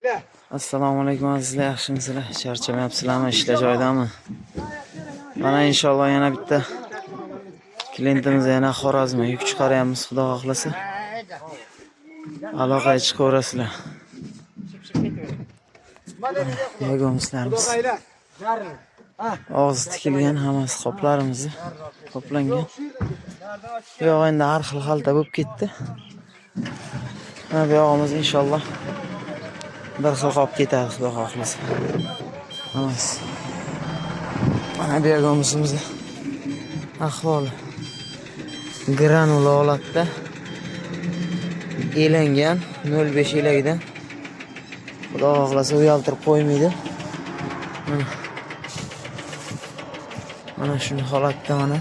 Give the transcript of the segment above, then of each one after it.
Assalomu alaykum, azizlar, yaxshimisizlar? Charchamayapsizlarmi? Ishlar joyidami? Mana, inshaalloh, yana bitta klientimiz, yana Xorazmga yuk chiqaryapmiz, xudo xohlasa. Aloqaga chiqaverasizlar. Yagomizlarimiz. Og'zi tikilgan, hammasi qoplarimizni qoplangan. Bu yoq endi har xil xalta bo'lib ketdi. Mana bu yog'imiz, inshaalloh, bir xil qolib ketadi, xudo xohlasa. Hammasi. Mana bu yog'imizni ahvoli granula holatda elangan, 0,5 elagidan. Xudo xohlasa, uyaltirib qo'ymaydi. Mana. Mana shuni holatda, mana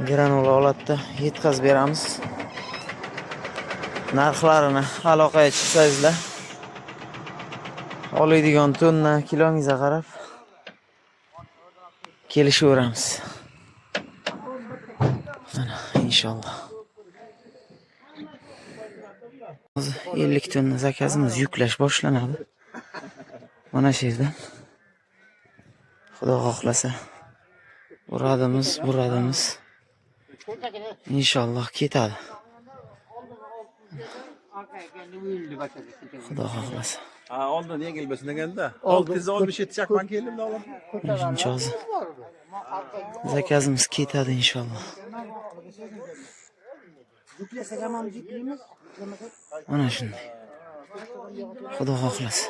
granula holatda yetkazib beramiz. Narxlarini aloqaga chiqsangizlar, oladigan tonna kilongizga qarab kelishaveramiz. Mana, inshaalloh. Hozir 50 tonna zakazimiz yuklash boshlanadi. Mana shu yerdan. Xudo xohlasa, buradimiz, buradimiz. Inshaalloh, ketadi. Xudo xohlasa. Ha, oldin yengil bo'lsin deganda 667 chakman keldim oldin. Shuncha hozir zakazimiz ketadi, inshaalloh. Yuklasak hammamiz yuklaymiz. Yuklamasak Mana shunday. Xudo xohlasa.